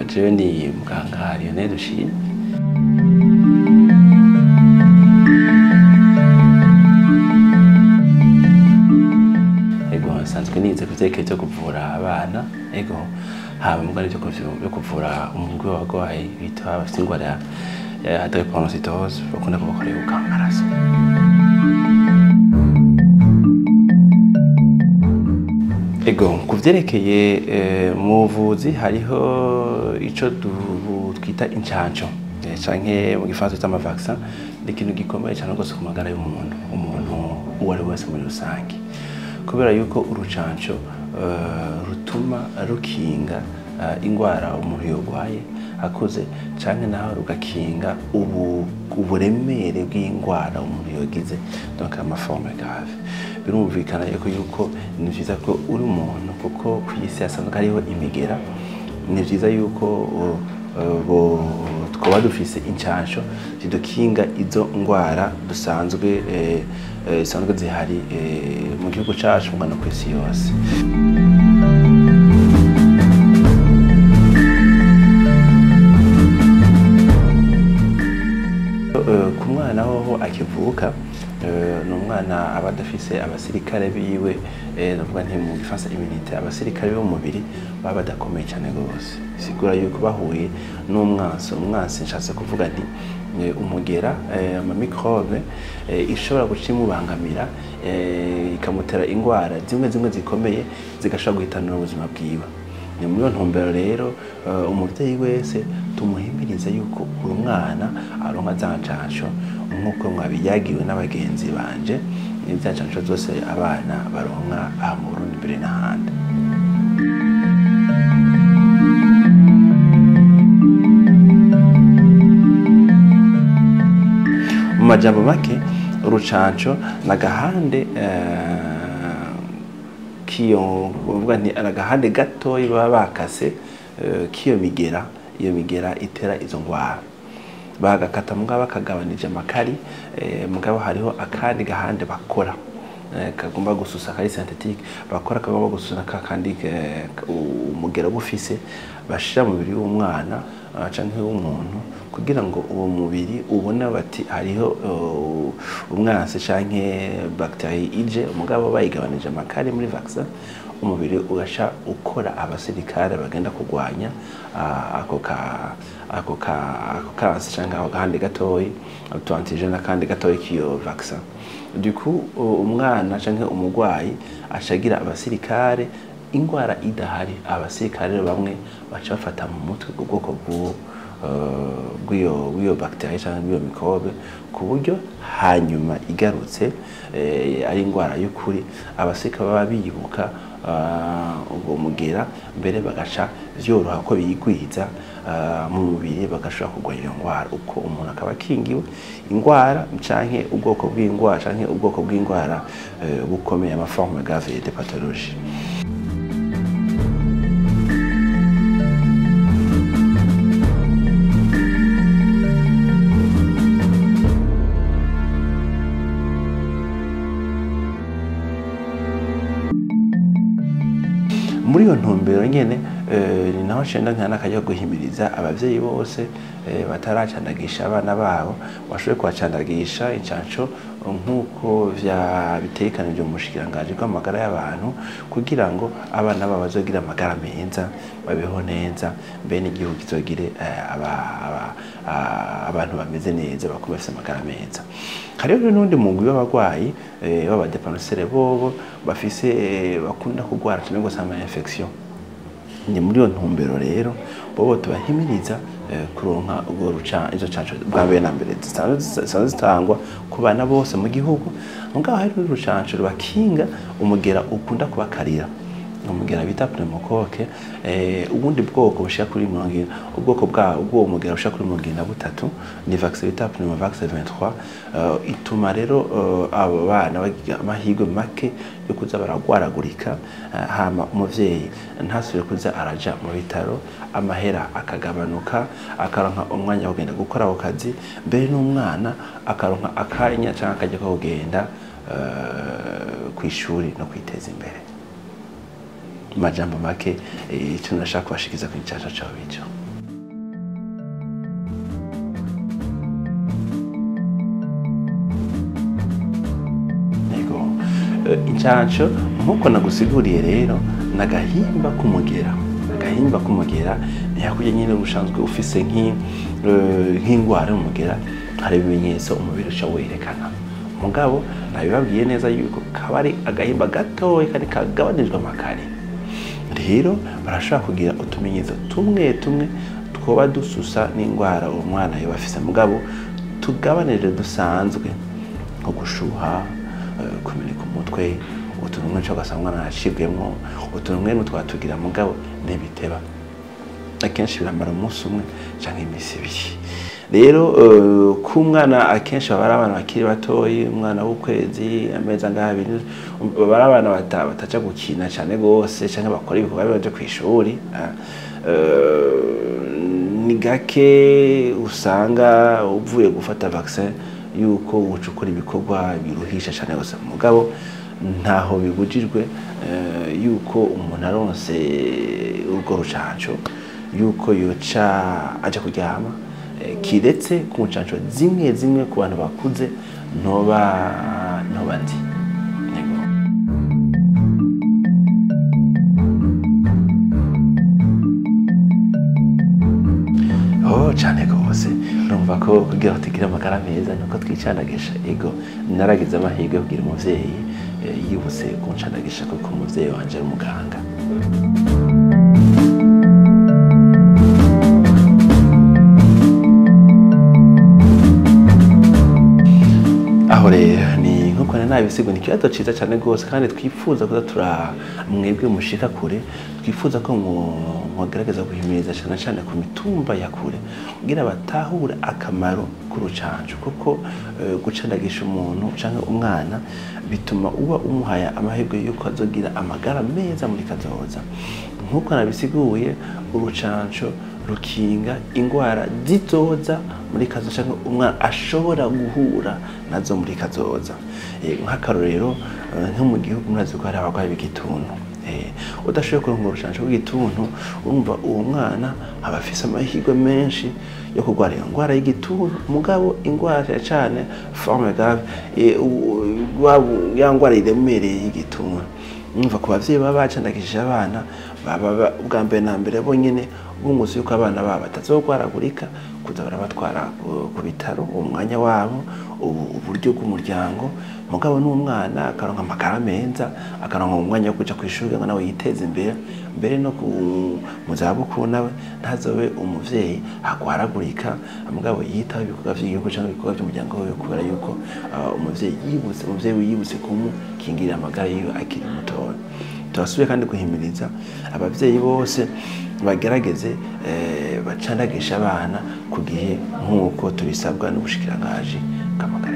Jewe ni muganga Lionel Dushime. Ego nsanzwe nize kuvyerekeye vyo kuvura abana, ego haba mugabo byo kuvura umugwi w'abagwayi bita bafite ingwara ya drépanocytose bakunda kubakorera amaraso. Ego kuvyerekeye mu buvuzi hariho ico twita incanco canke mu gifaransa twita ama vaccin, ni ikintu gikomeye cane gose ku magara y'umuntu, umuntu uwo ari wese muri rusange, kubera yuko urucanco rutuma rukinga ingwara umuntu yogwaye akuze, canke naho rugakinga uburemere bw'ingwara umuntu yogize, donc ama forme grave. Birumvikana yuko ni vyiza ko uri umuntu, kuko kw'isi hasanzwe hariho imigera, ni vyiza yuko twoba dufise incanco zidukinga izo ngwara dusanzwe zisanzwe zihari mu gihugu cacu no kw'isi yose. Ku mwana hoho akivuka, ni umwana aba adafise abasirikare biwe, ndavuga nti mu gifaransa immunité, abasirikare b'umubiri baba badakomeye cane gose. Sigura yuko bahuye n'umwansi, umwansi nshatse kuvuga nti umugera, ama microbe ishobora guca imubangamira, ikamutera ingwara zimwe zimwe zikomeye zigashobora guhitanura ubuzima bwiwe. Ni muri iyo ntumbero rero umuvyeyi wese tumuhimiriza yuko uwo mwana aronka za ncanco nk'uko mwabiyagiwe n'abagenzi banje, za ncanco zose abana baronka aha mu Burundi mbere n'ahandi. Mu majambo make, urucanco n'agahande kiyo, uvuga nti agahande gatoyi baba bakase kiyo migera, iyo migera itera izo ngwara, bagakata mugabo bakagabanije amakari, mugabo hariho akandi gahande bakora kagomba gususa kari synthétique, bakora kagomba gususa kakandi umugera bufise bashira mu mubiri w'umwana canke w'umuntu, kugira ngo uwo mubiri ubone bati hariho umwansi canke bacterie ije, umugabo bayigabanije amakari muri vaccin, umubiri ugasha ukora abasirikare bagenda kugwanya ako kansi canke ako gahande gatoyi, auto antigene akandi gatoyi kiyo vaccin. Du coup umwana canke umugwayi ashagira abasirikare, ingwara idahari, abasirikare bamwe baca bafata mu mutwe ubwoko bw'iyo bacterie canke bw'iyo microbe, ku buryo hanyuma igarutse ari ingwara y'ukuri, abasirikare baba bibuka ubwo mugera mbere bagaca vyoroha ko biyigwiza mu mubiri, bagashobora kurwanya iyo ngwara. Uko umuntu akaba akingiwe ingwara canke ubwoko bw'ingwara canke ubwoko bw'ingwara bukomeye, ama forme grave de pathologie. Muri iyo ntumbero nyene ni naho nshenda nkana akajya guhimiriza abavyeyi bose bataracandagisha abana babo, bashobore kubacandagisha incanco nk'uko vyabitegekanijwe mu bushikiranganji bw'amagara y'abantu, kugira ngo abana babo bazogire amagara meza, babeho neza, mbe n'igihugu kizogire abantu bameze neza, bakube bafise amagara meza. Hariho n'undi mugwi w'abagwayi b'abadepanosere bobo bafise bakunda kugwara cane gose ama infection. Ni muri iyo ntumbero rero bobo tubahimiriza kuronka ubwo ruca izo canco bwa mbere na mbere zisanzwe zitangwa ku bana bose mu gihugu, mugabo hari n'urucanco rubakinga umugera ukunda kubakarira, umugera bita pneumocoque, ubundi bwoko bushika kuri 70, ubwoko bwa ubwo umugera bushika kuri 73, ni vaccin bita pneumovax 23, ituma rero abo bana bagira amahirwe make yo kuza baragwaragurika, hama umuvyeyi ntasubire kuza araja mu bitaro, amahera akagabanuka, akaronka umwanya wo kugenda gukora ako kazi, mbere n'umwana akaronka akanya canke akajya kugenda kw'ishuri no kwiteza imbere. Majambo make, ico nashaka kubashikiza ku ncanco cawe ico. Incanco nkuko nagusiguriye rero nagahimba kumugera, agahimba kumugera ni hakurya nyine ubusanzwe ufise nk'ingwara y'umugera, hari ibimenyetso umubiri uca werekana. Mugabo nabibabwiye neza yuko kaba ari agahimba gatoya kandi kagabanijwe amakare. Rero barashobora kugira utumenyetso tumwe tumwe twoba dususa n'ingwara uwo mwana yoba afise, mugabo tugabanije dusanzwe nko gushuha, kumeneka umutwe, utuntu nk'uco ugasanga umwana aracibwemwo, utuntu mwene twatugira, mugabo ntibiteba, akenshi biramara umunsi umwe canke imisi ibiri. Rero ku mwana akenshi baba ari abana bakiri batoyi, umwana w'ukwezi, amezi angahe, abiri, baba ari abana bataja gukina cane gose canke bakora ibikorwa baje kw'ishuri. Ni gake usanga uvuye gufata vaccin yuko uca ukora ibikorwa biruhisha cane gose, mugabo ntaho bibujijwe yuko umuntu aronse urwo rucanco yuko yoca aja kuryama, kiretse ku ncanco zimwe zimwe ku bantu bakuze ntoba nzi. Oh, cane gose urumva ko kugira ngo tugire amagara meza nuko twicandagisha. Ego, naragize amahirwe yo kugira umuvyeyi yibutse kuncandagisha kuko umuvyeyi wanje ari umuganga. Aho rero ni nkuko nabisigo, ni ikibazo ciza cane gose kandi twifuza kuza tura mwebwe mushika kure, twifuza ko mwogerageza guhimiriza cane cane ku mitumba ya kure kugira batahure akamaro k'urucanco, kuko gucandagisha umuntu canke umwana bituma uba umuhaya amahirwe yuko azogira amagara meza muri kazoza. Nkuko nabisiguye, urucanco rukinga ingwara zizoza muri kazoza canke umwana ashobora guhura nazo muri kazoza. Nk'akarorero, nko mu gihugu murazi ko hari abarwayi b'igituntu. Udashoboye kuronka urucanco rw'igituntu, urumva uwo mwana aba afise amahirwe menshi yo kurwara iyo ngwara y'igituntu, mugabo ingwara cane cane forme grave, ya ngwara iremereye y'igituntu. Urumva ku bavyeyi baba bacandagishije abana, baba ubwa mbere na mbere bonyene bungutse yuko abana babo batazogwaragurika, kuza barabatwara ku bitaro uwo mwanya wabo, uburyo bw'umuryango, mugabo n'umwana akaronka amagara meza, akaronka umwanya wo kuja kw'ishuri ngo nawe yiteze imbere, mbere no mu zabukuru nawe ntazobe umuvyeyi agwaragurika, mugabo yitaho ibikorwa vy'igihugu canke ibikorwa vy'umuryango wiwe, kubera yuko umuvyeyi yibutse kumukingirira amagara yiwe akiri mutoya. Turasubiye kandi guhimiriza abavyeyi bose bagerageze bacandagisha abana ku gihe nk'uko tubisabwa n'ubushikiranganji bw'amagara.